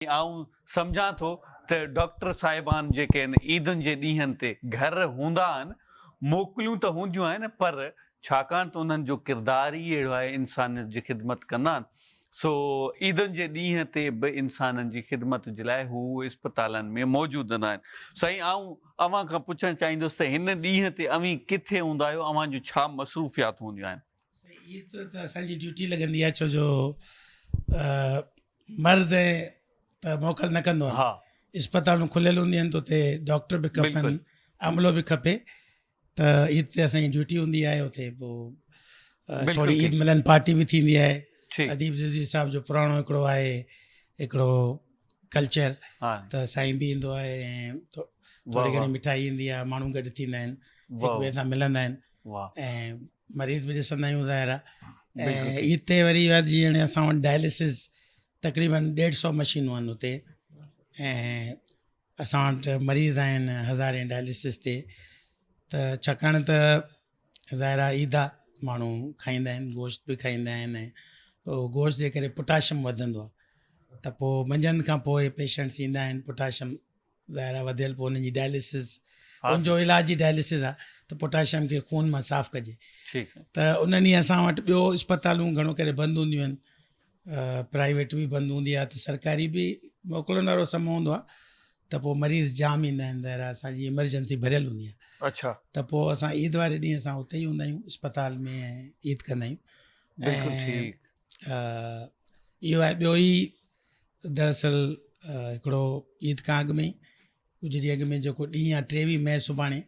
آئون سمجهان ٿو ته ڊاڪٽر صاحبان جيڪي آهن عيدن جي ڏينهن تي گهر هوندا آهن، موڪليون ته هونديون آهن پر ڇاڪاڻ ته انهن جو ڪردار ئي اهڙو آهي انسانيت جي خدمت ڪندا آهن سو عيدن جي ڏينهن تي به انسانن جي خدمت جي لاء هو اسپتالن ۾ موجود هوندا آهن. سائين آئون اوهان کان پڇڻ چاهيندس ته هن ڏينهن تي اوهين ڪٿي هوندا آهيو اوهان جون ڇا مصروفيات هونديون آهن؟ سائين عيد تي ته اسان جي ڊيوٽي لڳندي آهي ڇو جو مرد ته موڪل نه ڪندو آهي اسپتالون کليل هونديون آهن ته اتي ڊاڪٽر به کپن عملو به کپي ته عيد تي اسان جي ڊيوٽي هوندي آهي اتي پوء ٿوري عيد ملن پارٽي به ٿيندي آهي اديب رضوي صاحب جو پراڻو هڪڙو آهي هڪڙو ڪلچر ته سائين به ايندو آهي ۽ ٿوري گهڻي مٺائي ايندي آهي ماڻهو گڏ ٿيندا آهن هڪ ٻئي سان ملندا آهن ۽ مريض به ڏسندا آهيون ظاهر آهي ۽ عيد تي وري اهو آهي جيئن اسان وٽ ڊائلسز تقريبن ڏيڍ سو مشينون آهن اتي ۽ اسان وٽ مريض آهن هزارين ڊائلسز تي ته ڇاڪاڻ ته ظاهر آهي عيد آهي ماڻهو کائيندا آهن گوشت به کائيندا آهن ۽ پوء گوشت جي ڪري پوٽاشيم وڌندو آهي ته پوء منجهند کان پوء پيشنٽس ايندا آهن پوٽاشيم ظاهر آهي وڌيل پوء انهن جي ڊائلسز ان جو علاج ئي ڊائلسز آهي ته پوٽاشيم کي خون مان صاف ڪجي ته ان ڏينهن اسان وٽ ٻيو اسپتالون گهڻو ڪري بند هونديون آهن پرائيويٽ به بند هوندي آهي ته سرڪاري به موڪلن وارو سمو هوندو آهي ته پوء مريض جام ايندا آهن ظاهر آهي اسانجي ايمرجنسي ڀريل هوندي آهي اڇا ته پوء اسان عيد واري ڏينهن اسان اتي ئي هوندا آهيون اسپتال ۾ عيد ڪندا آهيون بلڪل ٺيڪ اهو آهي ٻيو ئي دراصل هڪڙو عيد کان اڳ ۾ ڪجهه ڏينهن اڳ ۾ جيڪو ڏينهن آهي ٽيويهه مئي سڀاڻي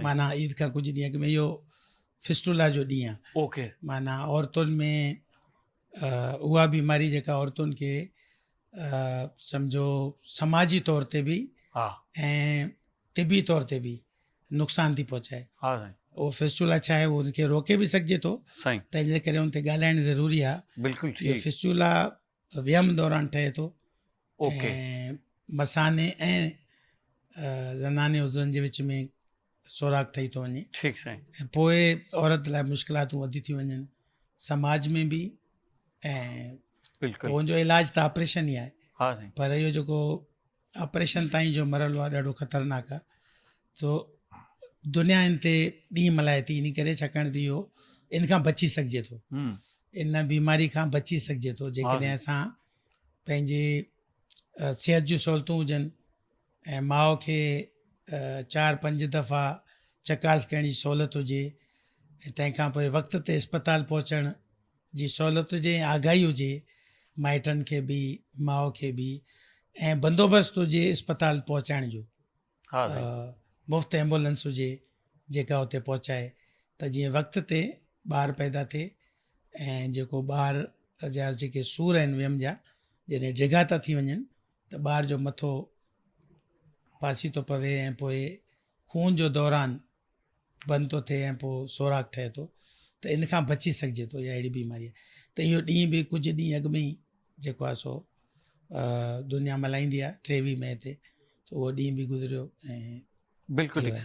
معنيٰ عيد کان ڪجهه ڏينهن اڳ ۾ اهو فسٽولا جو ڏينهن آهي اوڪي معنيٰ عورتن ۾ اها بيماري جيڪا عورتن کي سمجهو سماجي طور تي به ۽ طبي طور تي به نقصان ٿي پهچائي ها سائين اهو فسٽولا ڇا آهي ان کي روڪي به سگهجي ٿو سائين تنهن جي ڪري ان تي ڳالهائڻ ضروري آهي بلڪل ٺيڪ فسٽولا ويم دوران ٺهي ٿو اوڪي ۽ مثاني ۽ زناني عضون جي وچ ۾ سوراخ ٺهي ٿو وڃي ٺيڪ سائين ۽ پوء عورت لاء مشڪلاتون وڌي ٿيون وڃن سماج ۾ به ۽ بلڪل ان جو علاج ته آپريشن ئي آهي ها سائين پر اهو جيڪو آپريشن تائين جو مرحلو آهي ڏاڍو خطرناڪ آهي سو دنيا ان تي ڏينهن ملهائي ٿي ان ڪري ڇاڪاڻ ته اهو ان کان بچي سگهجي ٿو ان بيماري کان بچي سگهجي ٿو جيڪڏهن اسان پنهنجي صحت جون سهولتون هجن ۽ ماء کي چار پنج دفعا چڪاس ڪرڻ جي سهولت هجي ۽ تنهن کان پوء وقت تي اسپتال پهچڻ جي سهولت هجي ۽ آگاهي هجي مائٽن کي به ماء کي به ۽ بندوبست هجي اسپتال پهچائڻ جو مفت ايمبولنس هجي جيڪا اتي پهچائي ته جيئن وقت تي ٻار پيدا ٿئي ۽ جيڪو ٻار جا جيڪي سور آهن ويم جا جڏهن ڊگها ٿا ٿي وڃن ته ٻار جو مٿو پاسي ٿو پوي ۽ پوء خون جو دوران بند ٿو ٿئي ۽ پوء سوراخ ٺهي ٿو ته ان کان بچي سگهجي ٿو اها اهڙي بيماري آهي ته اهو ڏينهن به ڪجهه ڏينهن اڳ ۾ ئي جيڪو آهي سو دنيا ملهائيندي آهي ٽيويهه مئي تي ته اهو ڏينهن به گذريو ۽ بلڪل اهو آهي.